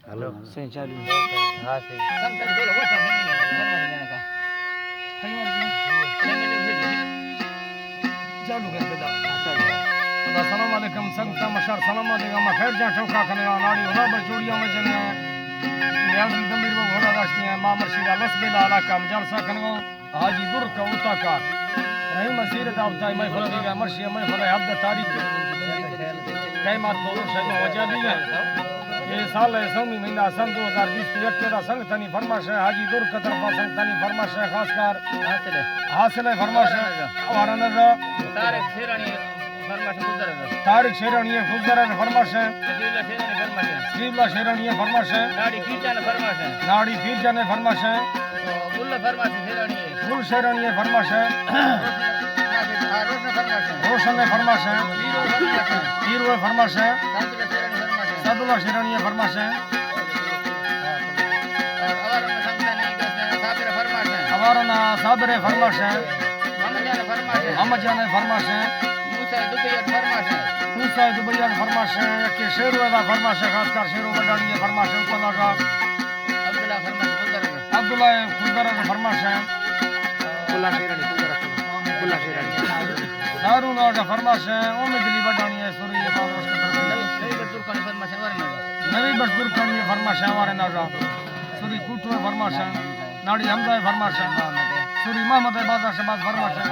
ہیلو۔ سائیں چالو۔ ہاں سائیں۔ سم تک بولو، وہ سم نہیں ہے، گھر میں جانے کا۔ کئی بار بھی چینل پہ بھی چالو کر دے۔ السلام علیکم، سنگت مشر سلام علیکم، ما خیر جان ٹوکا کنگا، ناڑی خدا بس جوڑیاں میں جنگا۔ نیاز دمیر وہ گھوڑا داشتی ہیں، ما مرشد اللہ سبیل علاقہ ہم جلسہ کنگا۔ حاجی در کا اوتا کا رحیم اسیر دعوت ء محفل دیگا، مرشی محفل ء ہبدہ تاریخ ء کئی مار تو شہر وجہ دیگا۔ اے سال ء سومی مہینہ سن دو ہزار بیست و یک ء دا سنگتانی فرمائش ہے، حاجی در کا طرفا سنگتانی فرمائش ہے، خاص کر حاصل ہے، حاصل ہے فرمائش ہے، اوارا نظر طارق شیرانی۔ فرمائش گزر۔ طارق شیرانی ء گزر ء فرمائش ہے۔ سبیل اللہ شیرانی فرمائش ہے۔ سبیل اللہ شیرانی ء فرمائش ہے۔ ناڑی پیر جان ء فرمائش ہے۔ ناڑی پیر جان ء فرمائش ہے۔ گل ء فرمائش شیرانی ہے۔ گل شیرانی ء فرمائش ہے۔ روشن، ہاں، روشن ء فرمائش ہے۔ روشن ء فرمائش ہے۔ پیرو ء فرمائش ہے۔ پیرو ء فرمائش ہے۔ سعد اللہ شیرانی فرمائش ہے۔ سعد اللہ شیرانی ء فرمائش ہے۔ اور اوارا نا سمجھتا نہیں کہ صابر فرمائش ہے۔ اوارا نا صابر فرمائش ہے۔ محمد جان فرمائش ہے۔ محمد جان فرمائش ہے۔ موسیٰ دبئی ء فرمائش ہے۔ موسیٰ دبئی ء فرمائش ہے، یکے شیرو ء فرمائش ہے، خاص کر شیرو بڈانی ء فرمائش ہے، اوپر ناجا۔ عبداللہ فرمائش ہے، خضدار ء۔ عبداللہ خضدار ء فرمائش ہے۔ کلا شیرانی، خضدار ء۔ کلا شیرانی۔ سارو ناجا فرمائش ہے، امید علی بڈانی ء سوری ء باز وش کتر۔ نبی بخش درکانی فرمائش ہے، ورنہ۔ نبی بخش درکانی ء فرمائش ہے، ورنہ ناجا۔ سوری کوٹو ء فرمائش ہے، ناڑی حمزہ ء فرمائش ہے، سوری محمد ء بازار شہباز فرمائش ہے،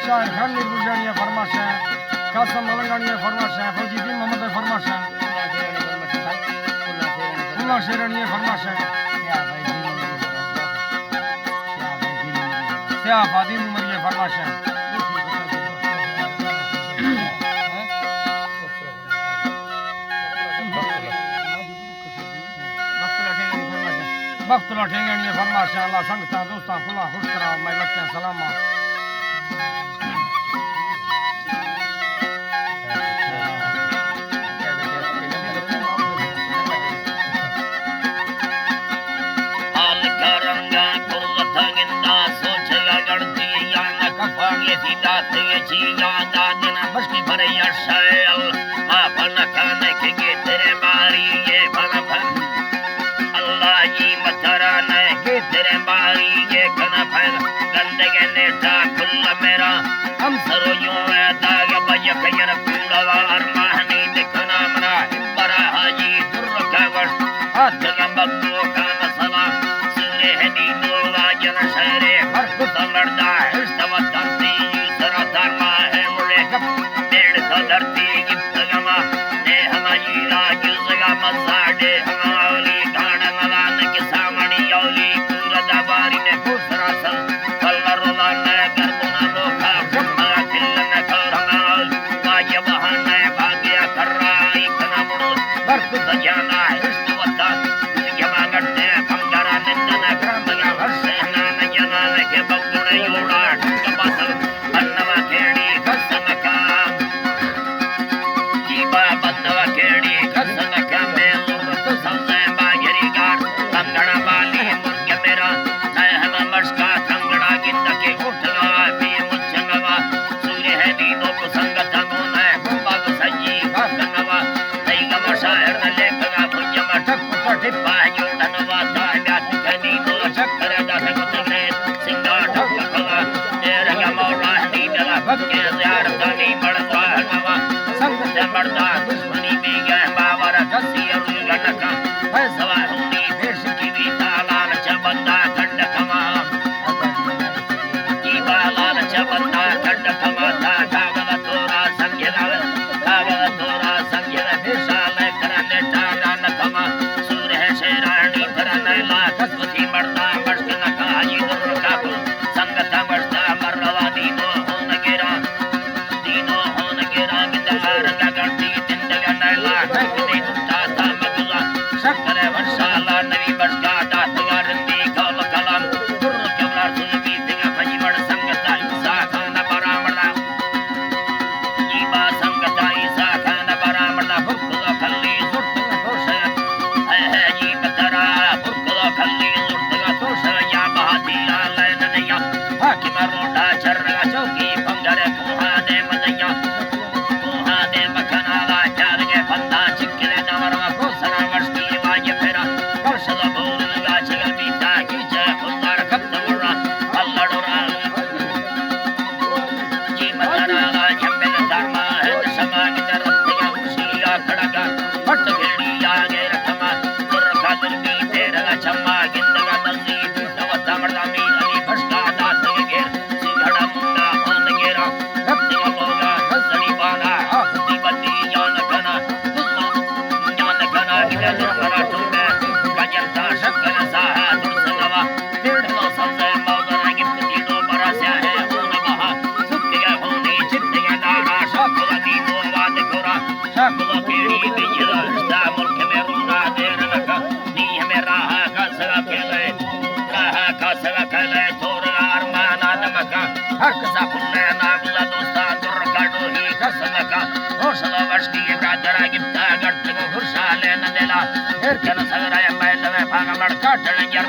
شاعر خان میر گلجانی ء فرمائش ہے، قاسم ملنگانی ء فرمائش ہے، فوجی دین محمد ء فرمائش ہے، اللہ شیرانی ء فرمائش ہے، سیاہ فادی عمری ء فرمائش ہے۔ بخت اللہ ٹھینگانی فرمائش۔ بخت اللہ ٹھینگانی فرمائش۔ اللہ سنگتاں دوستاں کلاں خوش کراں، میں لکھیں سلاماں۔ حال کا رنگا کروتا گندا سوچ لگڑتی یا نہ کفا یہ تھی دات یہ چی یاد آ دینا بشکی بھر یا شاعر۔ ما پنکانک گیتر باری یہ پن پن۔ اللہ جی متران گیتر باری یہ کن پن۔ گندگ نیتا کل میرا ہم سرو یوں ہے داغ بیک یر کوڑا ارمانی دکھنا منا برا حاجی در کا وش۔ آتگا بگو کان سلام سورے ہنی دو واجن شہرے ہر کتا مردا ہشت وطن تی سرا دھرما ہے ملے گپ۔ ڈیڑھ سو دھرتی گپتگما دے ہما جیرا جزگا مزا ڈے ہما اولی گھاڑ ملان کے سامنی اولی کور دا باری نے گوسرا سل کل روان نے گربنا لوکا گھما کل نے کل ہما واجہ بہانے بھاگیا کرا ایک نہ مڑو برکت جانا ہشت وطن۔ جما گٹے پنگرا نندن کرم بگا ہر سہنا نہ جنا نہ کے بگڑے یوڑا ٹھنگ باتل بنوا کھیڑی کس نہ کام۔ جیبا بنوا کھیڑی کس نہ کام بے ضرورت سبزے باجری گاڑ کنگڑا بالی مرگ میرا نہ ہم مشکا کنگڑا گند کے اٹھنا پی مچھنگوا سورے ہے دینو پسنگتا گونا گمبا سجی کا کنوا۔ تئی گما شاعر نہ لیکگا بھنجما ٹک پٹی پاہ جوڑن واتا گات کنی دو چکر دات گتگرے سنگا ٹک کھلا۔ تیرے گما راہنی دلا بھکے زیارتانی بڑ راہنوا۔ سنگت مردا دشمنی بیگہ باور کسی روی گنکا۔ پیسوا ہونی پیش کی بھی تالان چا بندہ کھنڈ کما۔ جیوا لالچ بندہ کھنڈ کماتا کاغذ تورا سمجھے گا، کاغذ تورا سمجھے گا، پیشا میں کرنے ٹاگا نہ کما، سور ہے شیرانی کرنے لا، کسوتی مردہ مشک نہ کھائی در کا پھول، سنگتا مشتا مروا دینو ہون گرا، دینو ہون گرا، گندگار گگنتی زندگ نیلا، ڈھکنے گتا تھا مگلا، شکر ورشالا نبی بشکا داتگا رندی کول کلام، در کبرار سلوی تگا پنجی بڑ سنگتا عیسیٰ خان برآمدا۔ جیبا سنگتا عیسیٰ خان برآمدا، برکل کلی زرت گپتا گڑتگ و خورشالے نہ دلا، ہر کن سگرا میل و پاگ مڑکا ٹلنگر